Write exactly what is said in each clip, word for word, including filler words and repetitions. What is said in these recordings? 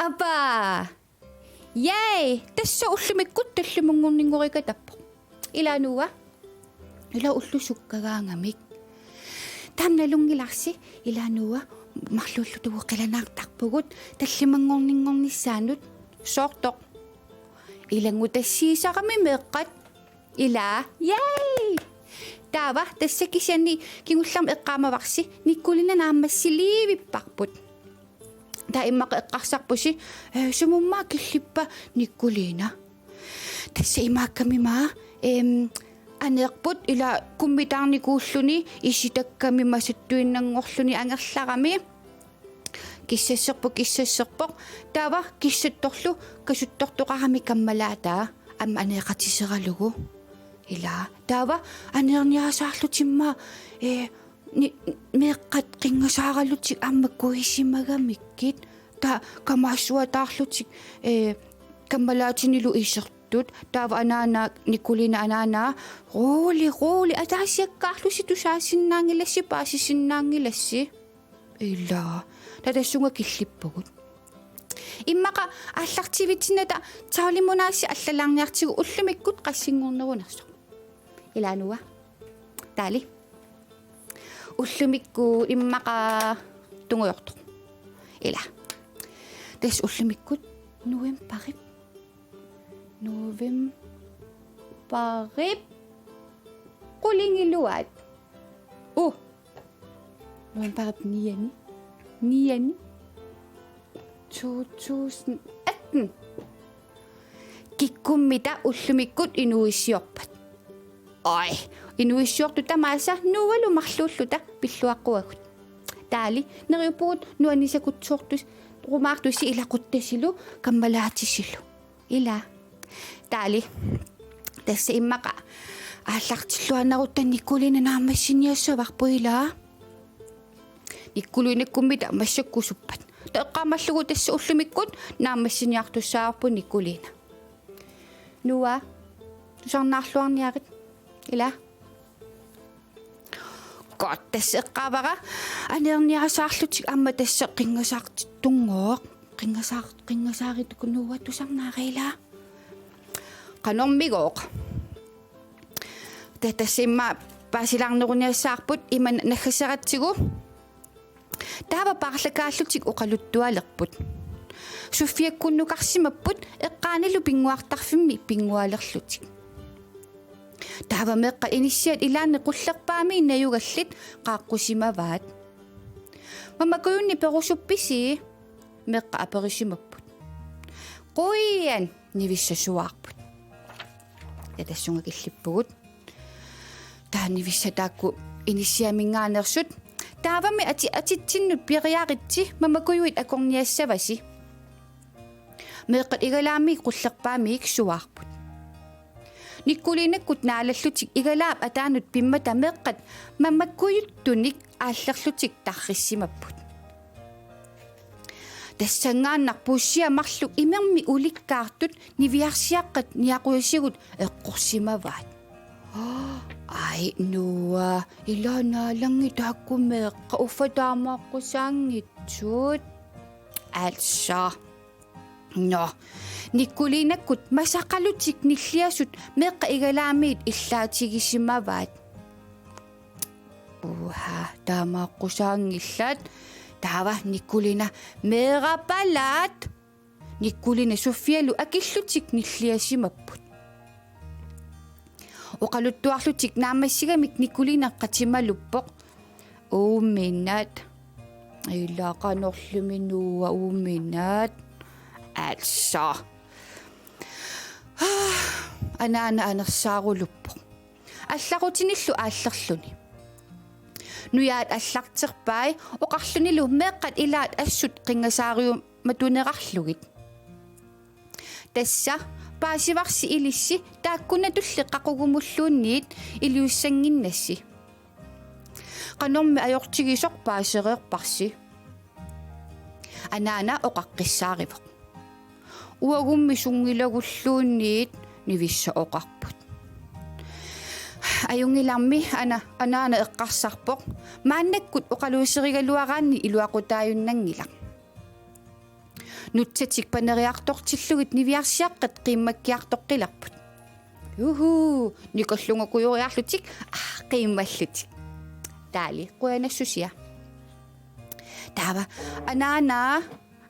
Apaa! Yay! Tassa ullumikkut tallimanngorninngorikatappoq. Ilaa Noah? Ilaa ulloq sukkagaangamik. Taama nalunngilarsi, ilaa Noah, marluulluta uagut qilanaartarpugut, tallimanngorninngornissaanut. Soortoq? Ilanngutassiisarami meeqqat. Ilaa, yay! Taava tassa kisianni kingullermik eqqaamavarsi, Nikolina naammassiliivipparput. Taava immaqa eqqarsarpusi, eh, sumummaa killippa Nikolina. Tassa imaakkamimma, em, aneerput ilaa kummitaarnikuulluni isitakkami masattuinnanngorluni angerlarami. Kissasserpoq, kissasserpoq. Taava kissattorlu kasuttortoqarami kammalaataa aamma aneeqatiseralugu. Ilaa. Taava aneerniasaarlutimma, eh, ni-, meeqqat qinngasaaralutik aamma kuisimagamikkit. Taava kamaassuataarlutik, eh, kammalaatinilu isertut. Taava anaana Nikolina anaana: Rolig, rolig, ataasiakkaarlusi tusaasinnaanngilassi, paasisinnaanngilassi. Ilaa. Taava tassunga killippugut. Immaqa aallartivitsinnata tavlemunassi allalaarniartigu ullumikkut qassinngornerunersoq. Ilaa Noah? Taali. Ullumikkut immaqa tungujortoq. Ilaa. Tassa ullumikkut novembarip. Novembarip qulingiluaat. Uh. Novembarip niani. Niani. To tusind atten. Kikkummita ullumikkut inuuissiorpat? Oj, inuuissiortut tamaasa Noahlu marluulluta pilluaqquagut. Taali, neriuppugut nuannisakutsoortusi, rumaartusi ilaa quttasilu kammalaatisilu. Ilaa. Taali. Tassa immaqa aallartilluinnarutta Nikolina naammassiniassavarput ilaa. Nikolina kummi taava massakkusuppat? Taava eqqaamallugu tassa ullumikkut naammassiniartussaavarput Nikolina. Noah, tusarnaarluarniarit. Ilaa. Godt, tassa eqqaavara aneerniasaarlutik aamma tassa qinngasaartittunngooq. Qinngasaar-, qinngasaaritukkut Noah tusarnaara ilaa. Qanormigooq? Taava tassa immaqa paasilaarneruniassavarput ima naggaseratsigu. Taava paarlakaallutik oqaluttualerput. Sofiakkunnukarsimapput eqqaanilu pinnguartarfimmi pinngualerlutik. Taava meeqqat inissiat ilaanni qullerpaamii najugallit qaaqqusimavaat. Mamakujunnik perusuppisi? Meeqqat aperisimapput. Qujan, nivissasuaarput. Taava tassunga killippugut. Taava nivissat taakku inissiaminngaanneersut. Taavami ati-, atitsinnut piiaritsi mamakujuit akorniassavasi. Meeqqat igalaamik qullerpaamiik suaarput. Nikolinakkut naalallutik igalaap ataanut pimmata meeqqat mamakujuttunik aallerlutik tarrissimapput. Tassanngaannaq puussiaq marluk imermik ulikkaartut niviarsiaqqat niaqujasigut eqqorsimavaat. Aj, Noah, ilaa naalanngit taakku meeqqat, uffa taamaaqqusaanngitsut. Altså. Nå, Nikolinakkut masaqalutik nilliasut meeqqat igalaamiit illaatigisimavaat. Uha, taamaaqqusaanngillat. Taava Nikolina meerapalaat. Nikolina Sofialu akillutik nilliasimapput. Oqaluttuarlutik naammassigamik Nikolina qatimaluppoq. Uuminat. Ilaa qanorlumi Noah uuminat. Altså. Anaana anersaaruluppoq. Allarutinillu aallerluni. Nujaat allarterpai oqarlunilu meeqqat ilaat assut qinngasaariumatunerarlugit. Tassa paasivarsi ilissi taakkunatulli qaqugumulluunniit iliussannginnassi. Qanormi ajortigisoq paasereerparsi? Anaana oqaqqissaarivoq. Uagummi sunngilagulluunniit, nivissat oqarput. Ajunngilarmi ana-, anaana eqqarsarpoq: Maannakkut oqaluuserigaluaraanni iluaqutaajunnanngilaq. Nutsatik paneriartortillugit niviarsiaqqat qiimmakkiartoqqilerput. Juhuu, nikollunga kujoriarlutik, aa, qiimmallutik. Taali, qujanassusia. Taava, anaana,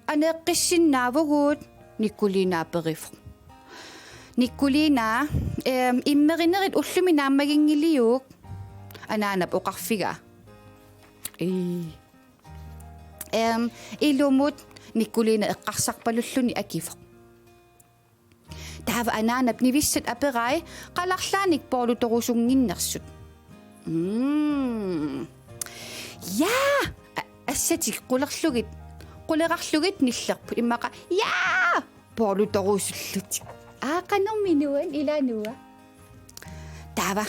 aneeqqissinnaavugut? Nikkuliina aperivoq. Nikkuliina, ehm, immerinerit ullumi naammaginngiliuk? Anaanap oqarfigaa. Ii. Ehm, ilumut, Nikkuliina eqqarsarpalulluni akivoq. Taava anaanap nivissat aperai qalarlaanik poorlutorusunnginnersut. Mm. Jaa! A-, assatik qulerlugit, qulerarlugit nillerput immaqa: Jaa! Poorlutorusullutik. Aa, qanormi nuan, ilaa Noah. Taava.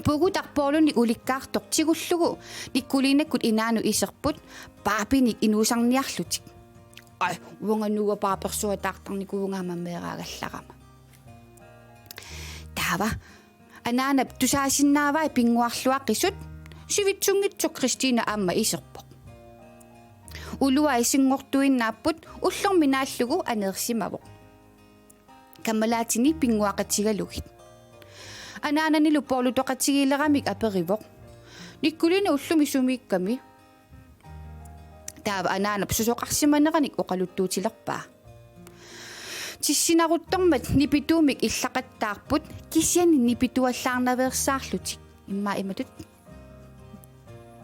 Pugutaq poorlunik ulikkaartoq tigullugu Nikkuliinakkut inaanut iserput paapinik inuusarniarlutik. Ai, uanga Noah paapersuataartarnikuuvunga aamma meeraagallarama. Taava. Anaanap tusaasinnaavai pinnguarluaqisut, sivitsunngitsoq Kristina aamma iserpoq. Uluai sinngortuinnaapput, ullormi naallugu aneersimavoq. Kammalaatini pinnguaqatigalugit. Anaananilu poorlutoqatigileramik aperivoq: Nikkuliina, ullumi sumiikkami? Taava anaanap susoqarsimaneranik oqaluttuutilerpaa. Tissinaruttormat nipituumik illaqattaarput, kisianni nipituallaarnaveersaarlutik. Immaqa imatut.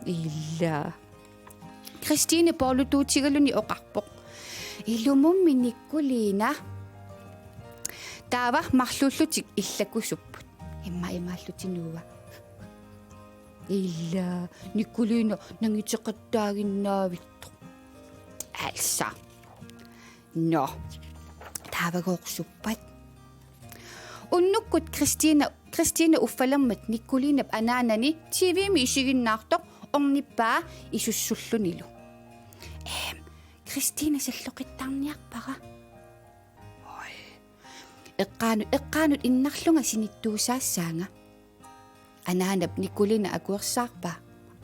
Ila. Kristine poorlutuutigaluni oqarpoq: Ilumummi Nikkuliina. Taava marluullutik illakusupput. Immaqa imaallutik Noah. Ila, Nikkuliina nangiteqattaaginnaavittoq. Altså. Nå. Taavagoorsuppata. Unnukkut Kristina, Kristina uffalermat Nikkuliinap anaanani T V-mi isiginnaartoq ornippaa isussullunilu. Eem, Kristina salloqittarniarpara. Oj. Eqqaanut, eqqaanut innarlunga sinittuusaassaanga. Anaanap Nikkuliina akuersaarpaa.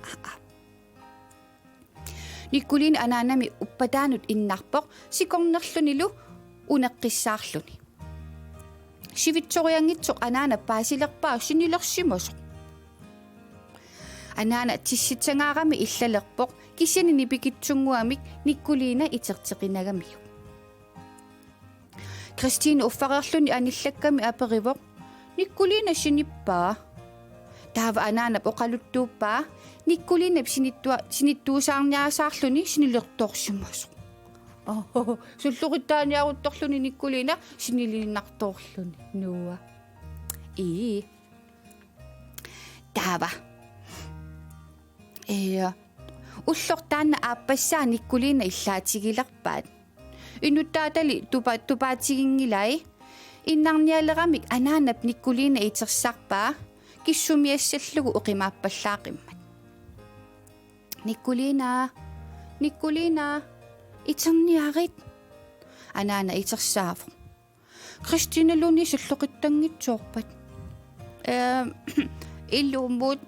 Aa, aa. Nikkuliina anaanami uppataanut innarpoq sikornerlunilu uneqqissaarluni. Sivitsorianngitsoq anaanap paasilerpaa sinilersimasoq. Anaana tissitsangaarami illalerpoq, kisianni nipikitsunnguamik Nikkuliina iterteqinagamiuk. Kristine uffareerluni anillakkami aperivoq: Nikkuliina sinippaa? Taava anaanap oqaluttuuppaa Nikkuliinap sinittua-, sinittuusaarniasaarluni sinilertorsimasoq. Oho, sulluqittaaniaruttorluni Nikkuliina siniliinnartorluni. Noah. Ii. Taava. Ee, ulloq taanna aappassaa Nikkuliina illaatigilerpaat. Inuttaatali tupa-, tupaatiginngilai. Innarnialeramik anaanap Nikkuliina itersarpaa, kissumiassallugu oqimaappallaaqimmat. Nikkuliina, Nikkuliina, iterniarit. Anaana itersaavoq. Kristinaluunniit salloqittanngitsoorpat? Ehm, ilumut,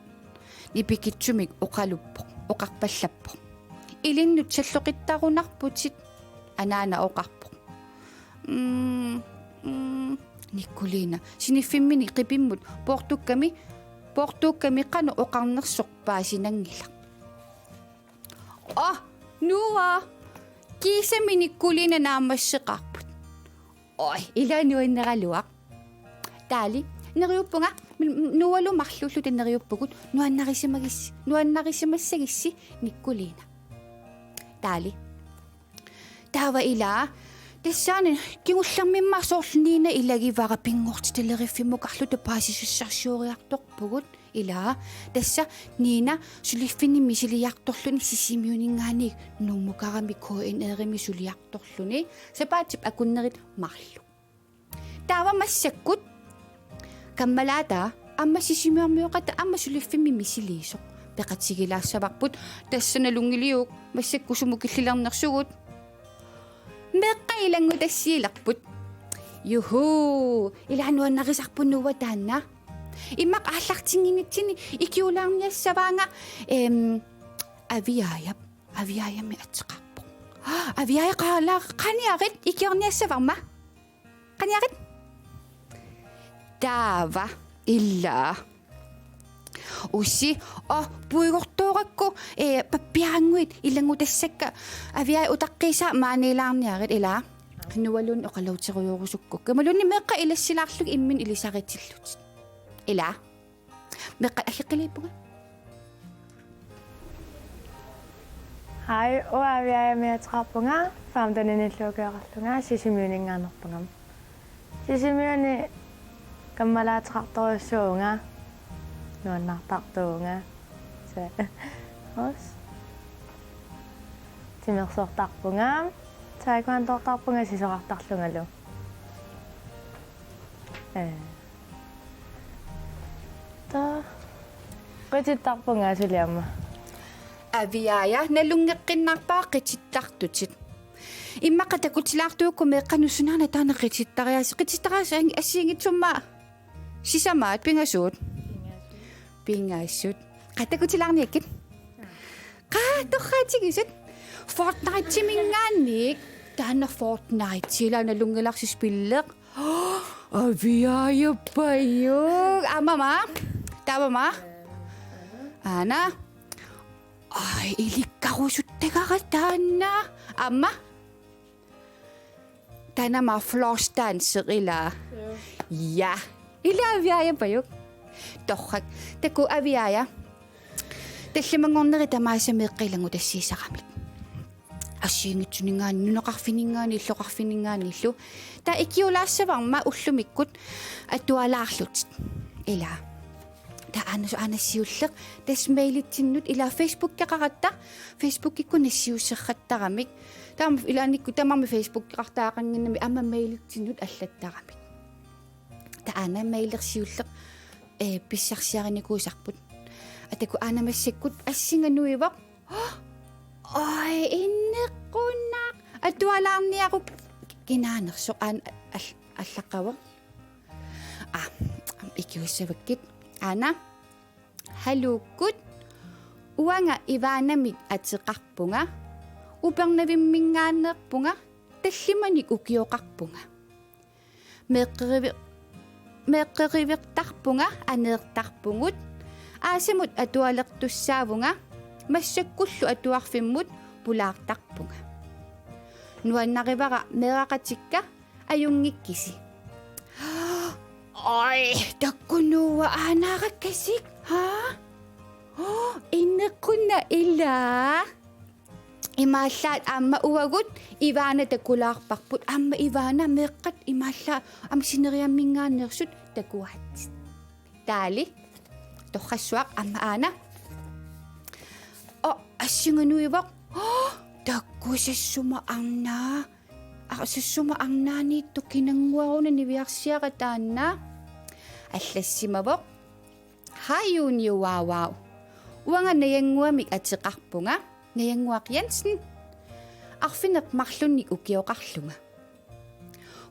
nipikitsumik oqaluppoq, oqarpallappoq. Ilinnut salloqittarunarputit, anaana oqarpoq. Mm, mm, Nikkuliina, siniffimmini qipimmut poortukkami, poortukkami qanoq oqarnersoq paasinanngilaq. Aa, Noah, kiisami Nikkuliina naammasseqarput. Oj, ilaa nuanneraluaq. Taali, neriuppunga, m-, m-, Noahlu marluulluta neriuppugut, nuannarisimagissi, nuannarisimassagissi Nikkuliina. Taali. Taava ilaa, tassaana kingullermimma soorlu Nina ilagivara pinngortitaleriffimukarluta paasisassarsioriartorpugut. Ilaa, tassa Nina suliffinni misiliartorluni Sisimiuninngaanniit Nuummukarami K N R-imi suliartorluni sapaatip akunnerit marluk. Taava massakkut kammalaataa aamma Sisimiormioqataata aamma suliffimmi misiliisoq. Peqatigilaassavarput, tassa nalunngiliuk, massakkut sumut killilernersugut. Meeqqat ilanngutassiilerput. Juhuu, ilaa nuannarisarput Noah taanna. Immaqa aallartinnginitsinni ikiulaarniassavaanga, em, Aviaajap, Aviaajami ateqarpoq. Aviaaja qaala, qaniarit ikiorniassavarma? Qaniarit? Taava, ilaa. Usi, o, puigortoorakku, eh, pappiarannguit ilanngutassakka Aviaaja utaqqiisaa maaniilaarniarit, ilaa. Noahluunniit oqaluuterujorusukkukku. Imaluunniit meeqqat ilassilaarlugit imminnut ilisaritillutit. Ilaa. Meeqqat aggeqqiliippunga. Hej, uanga Aviaajami ateqarpunga, femtenillu ukioqarlunga, Sisimiuninngaanneerpunga. Sisimiuni kammalaateqartorujussuuvunga, nuannaartartuuvunga. Sa-, os. Timersortarpunga, taekwondoortarpunga sisorartarlungalu. Eh. Ta-, qitittarpunga suli aamma. Aviaaja, nalunngeqqinnarpara qitittartutit. Immaqa takutilaartuukku meeqqanut sunaana taanna qitsittariaasut. Qitsittariaasut ang-, assigiinngitsumik sisamaat, pingasuut. Pingasut. Qaa, takutilaarniakkit? Qaa, torraatigisut. Fortnite-iminngaanniit. Taanna Fortnite, ilaa nalunngilarsi spilleq. Aviaaja Pajuk. Aamma ma. Taava ma. Aana. Ai, ilikkarusuttagara taanna. Aamma. Taanna ma floss dancer, ilaa. Joo. Ja. Ilaa Aviaaja Pajuk. Torrak. Takuuk Aviaaja. Tallimanngornerit tamaasa meeqqat ilanngutassiisaramik. Assigiinngitsuninngaanniit, nunaqarfinninngaanniit, illoqarfinninngaanniillu. Taava ikiulaassavarma ullumikkut atualaarlutit. Ilaa. Taava aana su-, aana siulleq, tassa mailitsinnut, ilaa, Facebookeqaratta, Facebookikkut nassiusserrattaramik. Taava ilaannikkut tamarmik Facebookeqartariaqannginnami aamma mailitsinnut allattaramik. Taava aana maileq siulleq, eh, pissarsiarinikuusarput. Aa, takuuk aana massakkut assinga nuivoq. Oj, inneqqunnaaq. Atualaarniaruk kinaanersoq, aana al-, allaqqavoq. Aa, ikiussavakkit. Aana. Haluukkut. Uanga Ivaanamik ateqarpunga. Upernavimminngaanneerpunga. Tallimanik ukioqarpunga. Meeqqerivi-, meeqqerivertarpunga aneertarpugut. Aasamut atualertussaavunga. Massakkullu atuarfimmut pulaartarpunga. Nuannarivara meeraqatikka, ajunngikkisi. Oj, takkunuua, aanaarakkasik. Haa? Inneqqunnaaq, ilaa. Imaallaat aamma uagut Ivaana takulaarparput, aamma Ivaana meeqqat imaallaat aamma sineriamminngaanneersut takuaatsit. Taali. Torrassuaq aamma aana. Oj, assinga nuivoq. Oj, takkuuk, sassuma arnaa. Aa, sassuma arnaaniittoq, kinannguaruna niviarsiara taanna. Allassimavoq. Hej Junior Wow Wow. Uanga Najannguamik ateqarpunga, Najannguaq Jensen. Arfineq-marlunnik ukioqarlunga.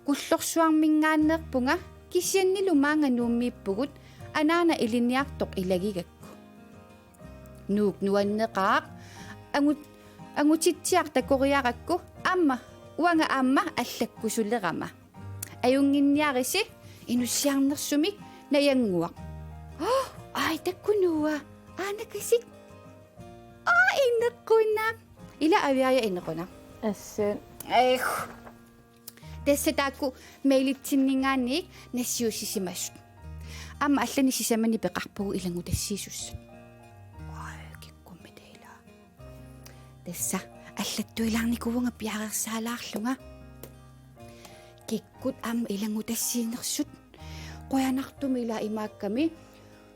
Kullorsuarminngaanneerpunga, kisiannili maanga Nuummiippugut, anaana ilinniartoq ilagigakku. Nuuk nuanneqaaq, angut-, angutitsiaq takoriarakku, aamma, uanga aamma allakkusulerama. Ajunnginniarisi, inussiarnersumik Najannguaq. Oj, aa, takkunuua, aanakasik. Oj, inneqqunnaaq. Ilaa Aviaaja, inneqqunnaaq. Assut. Ej. Tassa taakku mailitsinninngaanniit nassiussisimasut. Aamma allanik sisamanik peqarpugut ilanngutassiisussat. Oj, kikkummita ilaa. Tassa allattuilaarnikuuvunga piareersaalaarlunga. Kikkut aamma ilanngutassiinersut. Qujanartumik ilaa imaakkami.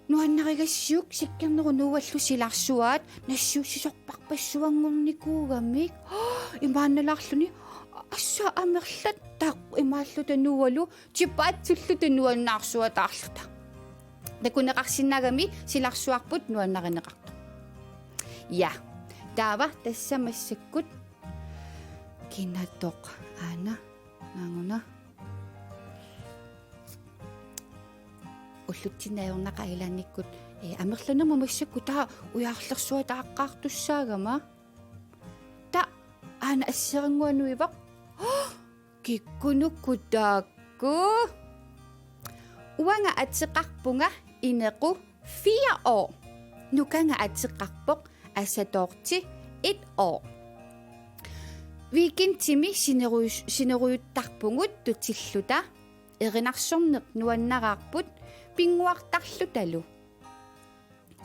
Nuannarigassiuk, Sikkernerup Noallu silarsuaat nassiussisorparpassuanngornikuugamik. Imaannalaarluni. Assa amerlat taqqu imaalluta Noahlu, tipaatsulluta nuannaarsuataarluta. Takuneqarsinnaagami silarsuarput nuannarineqartoq. Ja. Taava tassa massakkut kinatoq aana naanguna. Ullutsinni ajornaqaaq ilaannikkut, ee, amerlanermut massakkut taava ujarlersuataaqqaartussaagama. Taava aana asseerannguaq nuivoq. Kikkunuku taakku? Uanga ateqarpunga Inequ fire år. Nukanga ateqarpoq Asatoorti et år. Weekendimi sineruis-, sinerujuttarpugut tutilluta. Erinarsorneq nuannaraarput pinnguartarlutalu.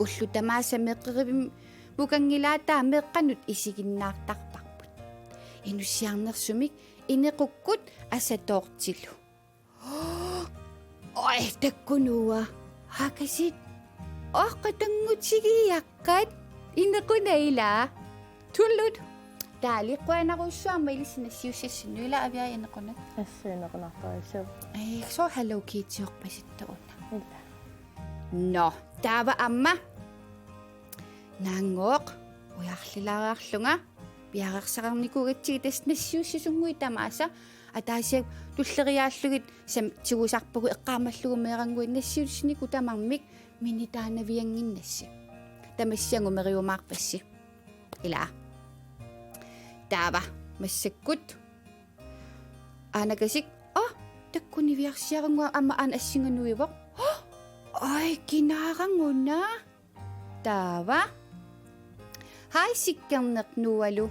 Ullut tamaasa meeqqerivimmukanngilaat taava meeqqanut isiginnaartarparput. Inussiarnersumik Inequkkut Asatoortilu. Oj, taakku Noah. Haakasit. Oj, qatanngutigiaqqat. Inequnaq ilaa. Tullut. Taali qujanarsuaq aamma ilissi nassiussassinni ilaa Aviaja Inequnaq. Assut Inequnartorujussuuvoq. Ee, sooq Hello Kitty-orpasitta una. Ilaa. Nå, taava aamma. Naanngooq, ujarlilaariarlunga, piareersarnikuugatsigit tassa nassiussisunnguit tamaasa, ataasiakkaat tulleriiaarlugit sam-, tigusarpagut eqqaamallugu meerannguit nassiussinikuugamik minitaanaviannginnassi. Tamassi angumeriumaarpassi. Ilaa. Taava, massakkut. Aanakasik, aa, taakku niviarsiarannguaq aamma aana assinga nuivoq. Oj, kinaarannguaq. Taava. Hej Sikkerneq Noahlu.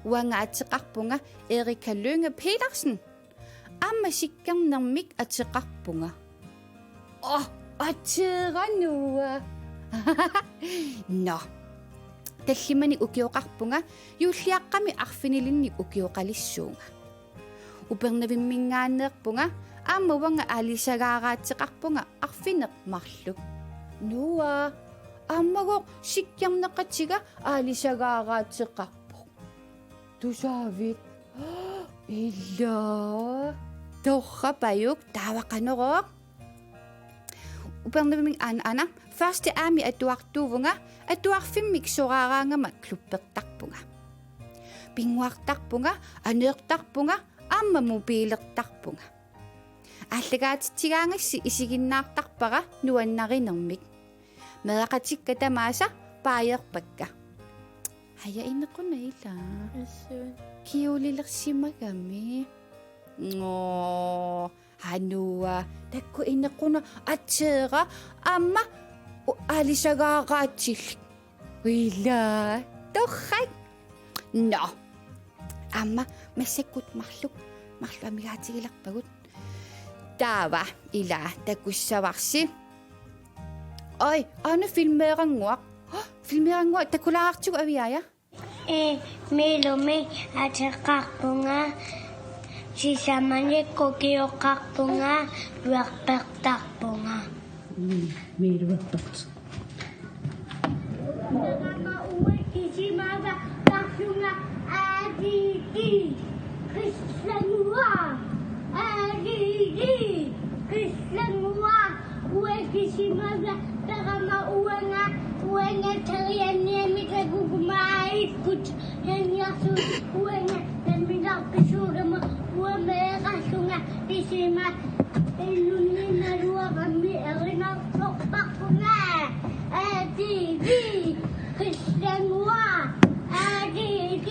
Uanga ateqarpunga Erika Lynge Petersen. Aamma Sikkernermik ateqarpunga. Oj, ateera Noah. Nå. Tallimanik ukioqarpunga, juulliaqqami arfinilinnik ukioqalissuunga. Upernavimminngaanneerpunga, aamma uanga aalisagaaraateqarpunga arfineq-marluk. Noah, aammagooq Sikkerneqatiga aalisagaaraateqarpoq. Tusaavit? Ilaa. Torrapajuk, taava qanorooq? Upernavimmi-, aana, aana, første A-mi atuartuuvunga, atuarfimmik soraaraangama klubbertarpunga. Pinnguartarpunga, aneertarpunga, aamma mobilertarpunga. Aallakaatitsigaangassi isiginnaartarpara nuannarinermik. Meeraqatikka tamaasa paajerpakka. Aja Inequnaq ilaa. Assut. Kjolelersimagami. Nå, Noah, taakku Inequnaq ateera aamma u-, aalisagaaraatilik. Ilaa, torrak. Nå. Aamma massakkut marluk, marluk amigaatigilerpagut. Taava, ilaa, takussavarsi. Oj, aana filmeerannguaq. Filmeerannguaq takulaartigu Aviaja. Ee, Miilumik ateqarpunga, sisamanik ukioqarpunga, rappertarpunga. Mm, Miilu rappertoq. Taama uanga kisimava tarlunga A D D. Qillannguaq. A D D. Qillannguaq. Uanga kisimava tarama uanga, uanga tarianniami takugumaaikkut. Haniasu uanga namminarpisuugama uanga meerallunga kisima. Ilunni naluarami erinarsorparpunga. A D D. Qillannguaq. A D D.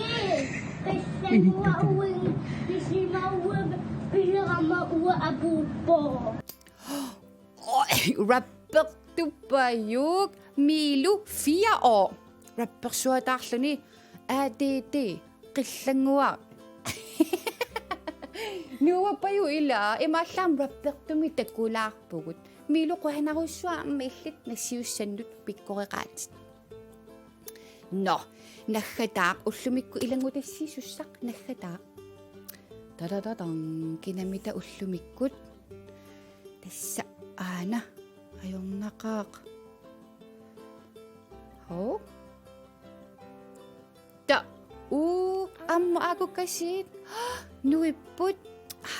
Qillannguaq uanga kisima uanga pilerama uanga apuuppoq. Oj, rappertupajuk Miilu fire år. Rappersuataarluni A D D Qillannguaq. Nuuappajuk ilaa, imaallaat rappertumik takulaarpugut. Miilu qujanarsuaq aamma illit nassiussannut pikkoreqaatit. Nå, naggataaq ullumikkut ilanngutassiisussaq naggataaq. Tadadadang, kinamita ullumikkut. Tassa aana ajornaqaaq. Hov. Ta-, uu, aamma aakukkasiit. Nuipput.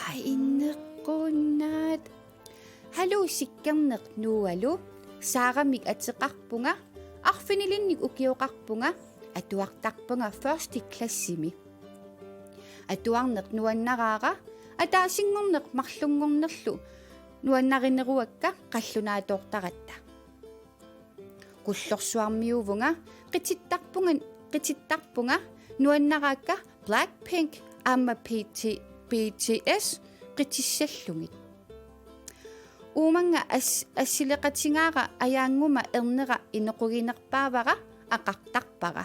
Ai, inneqqunnaat. Haluu Sikkerneq Noahlu. Saaramik ateqarpunga. Arfinilinnik ukioqarpunga. Atuartarpunga første klassimi. Atuarneq nuannaraara. Ataasinngorneq marlunngornerlu nuannarineruakka qallunaatoortaratta. Kullorsuarmiuuvunga, qitittarpunga, qitittarpunga nuannaraakka Blackpink aamma B T, B T S qitissallugit. Uumannga as-, assileqatigaara ajaannguma ernera inoquginerpaavara aqartarpara.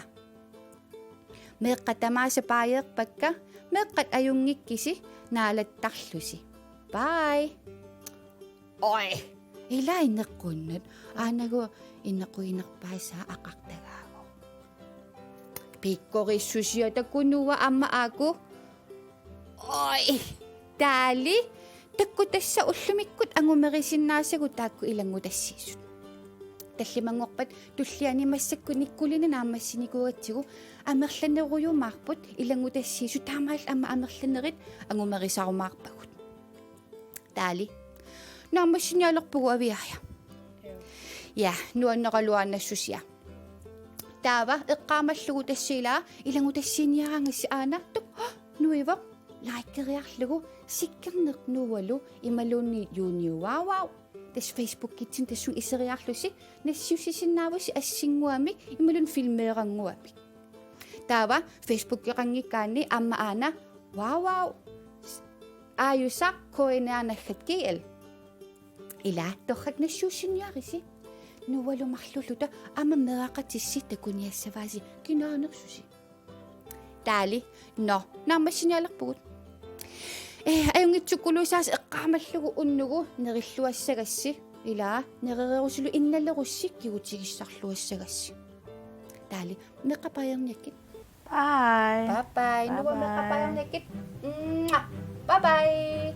Meeqqat tamaasa paajeerpakka, meeqqat ajunngikkisi naalattarlusi. Bye. Oj. Ila inneqqunnat. Aanagu innequginerpaasaa aqartagaagu. Pikkorissusia takunuua aamma aaku. Oj. Taali. Takuuk tassa ullumikkut angumerisinnaasagut taakku ilanngutassiisut. Tallimanngorpat tulliani massakkut nikkulinnit naammassinikuugatsigu amerlanerujumaarput ilanngutassiisut taamaallaat aamma amerlanerit angumerisarumaarpagut. Taali. Naammassinialerpugut Aviaja. Ja, nuanneraluaannassusia. Taava eqqaamallugu tassa ila ilanngutassiiniaraangassi aana tuk, nuivoq, likeriarlugu Sikkerneq Noahlu imaluunniit Junior Wow Wow. Tassa Facebookitsinni tassunga iseriarlusi nassiussisinnaavusi assinnguamik imaluunniit filmeerannguamik. Taava Facebookeqanngikkaanni aamma aana wow wow. Aajusaq K N R naggat G L. Ila torrak nassiussiniarisi. Noahlu marluulluta aamma meeraqatissi takuniassavaasi kinaanersusi. Taali, nå, naammassinialerpugut. Eh, ajunngitsukkuluusaasa eqqaamallugu unnugu nerilluassagassi. Ila, nerereerusullu innalerussi kigutigissarluassagassi. Taali, meeqqat paajerniakkit. Bye. Bye bye. Nuann' meeqqat paajerniakkit. Mwah. Bye bye.